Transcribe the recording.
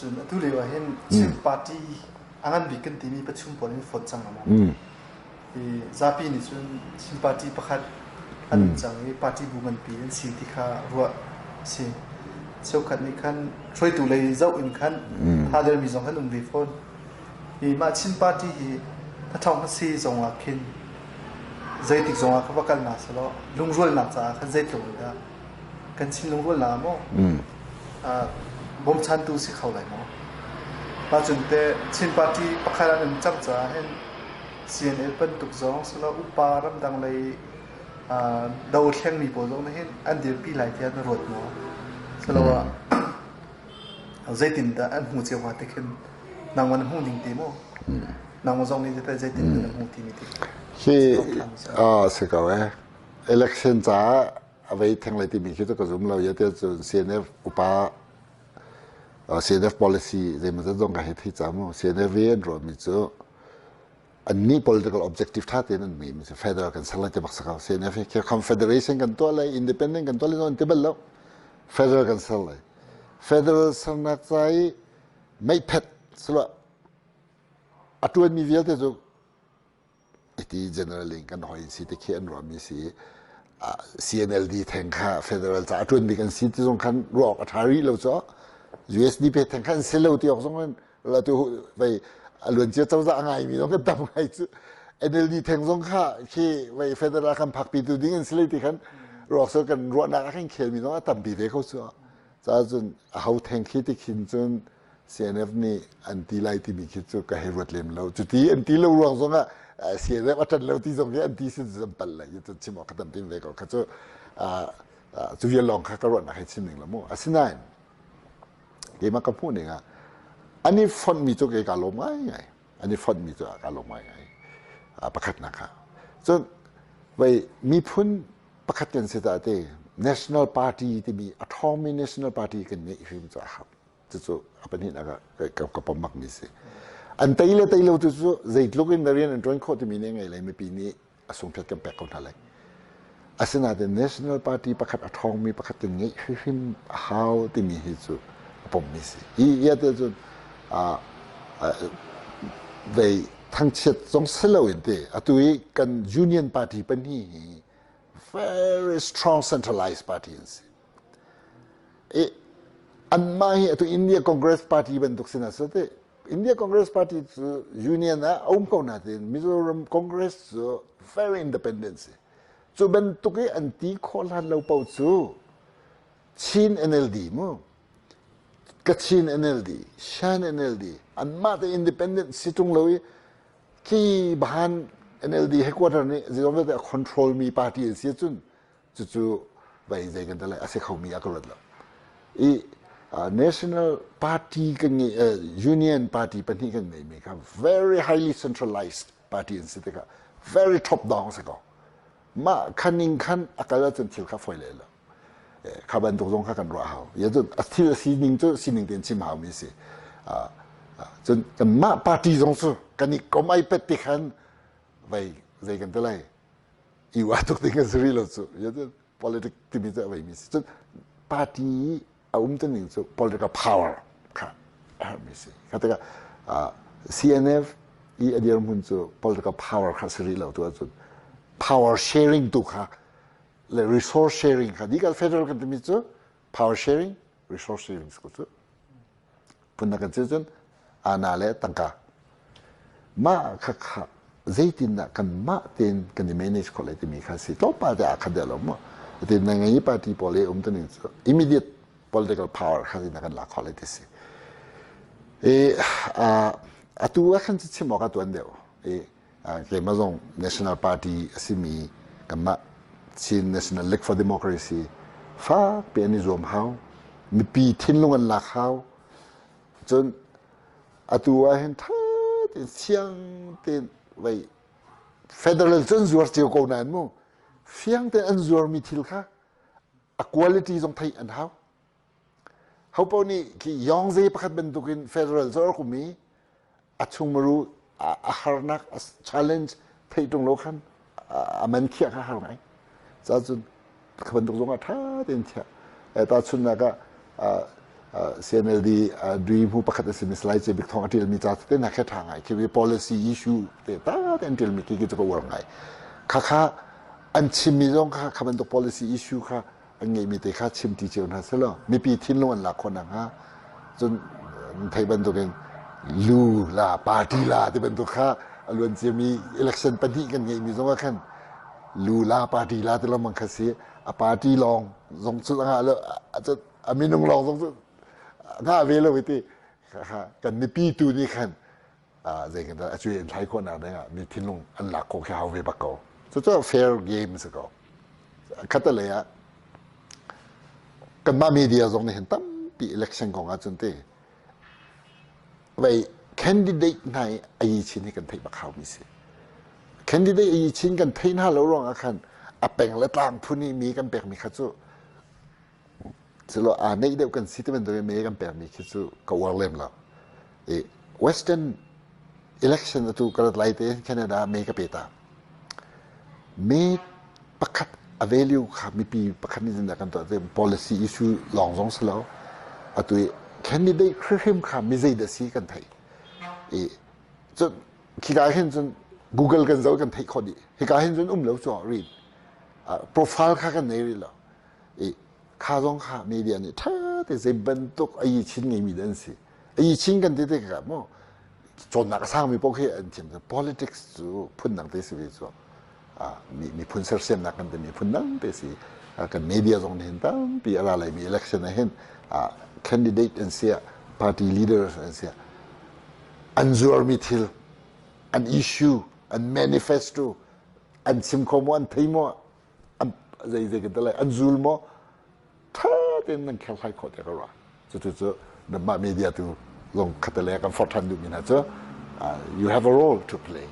Cun atu lio ah hin Chin party a ngan bik kan timi pathum pawl in fonh cang maw? Hi zapi nih cun Chin party pakhat an um cang i party bu nganpi an si ti kha ruah a si. Cheukhat nih khan hruaitu lei zoh in khan tha dermi zong kan um ve fawn. Hi mah Chin party hi thathawng hmasi zong ah khin zeitik zong ah kha va kal hna selaw lungrualnak caah khan zeitluk in dah kan Chin lungrualnak ah maw bawmchantu si kho lai maw? Mah cun teh Chin party pakhat an um cang caah hin CNA bantuk zong silo upa ramdang lei do thlengmi pawl zong nih hin an dirpi lai tiah na ruat maw? Silo ah zeitindah an hmu cio hnga ti khin nangmah na hmuh ning te maw? Nangmah zong nih zeitindah na hmuh timi ti? Hi si ko eh. Election caah a vei theng lai timi khi cu ka zum lo ya te cun CNF upa CNF policy zeimawzat zong ka hei thei ca mu. CNF ve an ruahmi cu annih political objective tha tein an ngeimi cu federal kan ser lai ti bak si ko. CNF hi confederation kan tuah lai, independent kan tuah lai an ti bal lo. Federal kan ser lai. Federal sernak ca i meiphet silo a tuanmi vialte cu iti general in kan hoi si te khi an ruahmi si. CNLD theng kha federal ca a tuan bik an si ti zong khan ruah awk a tha rih lo cu. USDP theng kha an si lo ti awk zong in la tu vei a luancia cozah a ngaimi zong kan tam ngai cu. NLD theng zong kha khi vei federal kan phakpi tu ding an si lai ti khan ruak so kan ruahnak a kan khelmi zong a tampi ve ko cu. Ca cun a ho theng khi ti khin cun CNF nih an ti lai timi khi cu ka hei ruat lem lo. Cuti an ti lo ruang zongah CNF a ṭan lo ti zong hi an ti sin zan pal lai cu chim awk ka tam tim ve ko kha cu. Cu vial lawng kha ka ruahnak hei chim ning lo mu. Asinain keimah ka hmuh ning ah an i fonhmi cu kei kaa lawm ngaingai. An i fonhmi cu kaa lawm ngaingai. Pakhatnak kha. Cun vei miphun pakhat kan si ta te National Party timi a ṭhawngmi National Party kan ngeih hrim cu a hau. Cucu a pahnihnak ah ka pom bakmi si. An tei le tei lo tu cu zeitluk in rian an ṭuan khawh timi nih ngei lai mipi nih a sungṭhat kan pek ko hna lai. Asinain National Party pakhat a ṭhawngmi pakhat kan ngeih hrimhrim a hau timi hi cu a pommi si. Hi ia te cun vei thangchiat zong si loin te atu i kan Union Party pahnih hi very strong centralized party an si. I anmah hi atu India Congress Party bantuk sin ah te India Congress Party cu union ah a um ko nain Mizoram Congress cu very independent si. Cu bantuk i an ti khawh hlan lo paoh cu Chin NLD mu Kachin NLD, Shan NLD anmah te independent si tung lo i khi bahan NLD headquarter nih zeizong vialte a control mi party an si cun cucu vai zei kan lai a si khomi a ka ruat lo. I national party kan ngei, union party pahnih kan ngei mi kha very highly centralized party an si tikah very top down si ko. Mah khaning khan a kal ahcun thil kha foi le lo. Kha bantuk zong kha kan ruah hau. Ya cun a thil a sining cu sining tein chim hau mi si. Cun kanmah party zong cu kan i kom ai pet ti khan vai zei kan ti lai i uah tuk ding an si rih lo cu. Politic timi cu a veimi si. Cun party a um ning cu political power kha a herhmi si. Kha tikah CNF i a dirhmun cu political power kha si rih lo tu ahcun power sharing tu kha le resource sharing kha dikal federal kan timi cu power sharing, resource sharing cu phun kan si cun ana le tangka mah kha kha zeitindah kan mah tein kan i manage khawh lai timi kha si. Tlawmpal te ah khat deuh lo maw ti na ngei party pawl i um tuning cu immediate political power kha na kan lak khawh lai ti si. E atu ah khan chim awk a tuan deuh e. Keimah zong National Party a simi kanmah Chin National League for Democracy fakpi an i zuam hau. Mipi thinlung an lak hau. Cun atu ah hin tha tein siang tein vei federal cu an zuar cio ko nain mu fiang tein an zuarmi thil kha a quality zong theih an hau. Hopo nih khi yawngze pakhat bantukin federal cu a rak um i a chungmuru a harnak a challenge theih ṭung lo khan a man khiah kha har ngai. Ca cun kha bantuk zong ah ṭha tein thiah. Ta chunnak ah. CNLD dui mu pakhat a simi Salai Ce Bik Thawng a ṭialmi ca tete hna khi a ṭha ngai. Khi policy issue te ta te an ṭialmi khi khi cu ka uar ngai. Khakha an chimmi zong kha kha bantuk policy issue kha an ngeihmi te kha chim ti cio hna selaw mipi thinlung an lak khawh nakhnga cun thei bantukin lu la party la ti bantuk kha a luan ciami election pahnih kan ngeihmi zong ah khan lu la party la ti lengmang kha si a party lawng zong cu a ngah lo a minung lawng zong cu ngah ve lo ti kan mipi tu nih khan zei kan a cuai an thlai khawh nak ding ah mi thinlung an lak khawh khi hau ve bak ko. Cucu fair game si ko. Khatalei ah kanmah media zong nih hin tampi election kong ah cun te vei candidate hna i ayi chin hi kan theih bak hau mi si. Candidate ayi chin kan theih hna lo ruang ah khan a peng le tlang phun i mi kan pek mi kha cu Culo aa neih deuh kan si ti bantuk in me kan pekmi khi cu ka uar lem lo. I Western election atu ka rat lai te Canada me ka pe ta. Me pakhat a value kha mipi pakhat nih zindah kan tuah te policy issue lawng zong si lo. Atu i candidate hrimhrim kha mi zeidah si kan theih. I cun khika hin cun Google kan zoh kan theih khawh dih. Hika hin cun um lo cu read. Profile kha kan nei rih lo. I kha zong kha media nih ṭha te zei bantuk ayi chin ngeimi dah an si. Ayi chin kan ti tikah maw cawnnak a sangmi paoh khi an thiam. Politics cu phundang te si ve cu. Miphun sersiamnak kan timi phundang te si. Kan media zong nih hin tampi a ra laimi election ah hin candidate an si ah party leaders an si ah an zuarmi thil an issue an manifesto an chim kho maw an thei maw an zei zei kan lai an zul maw tha tein nan kherhlai khawh te ka ruah cutu cu nanmah media tu zong khatale kan forh than duhmi hna cu you have a role to play.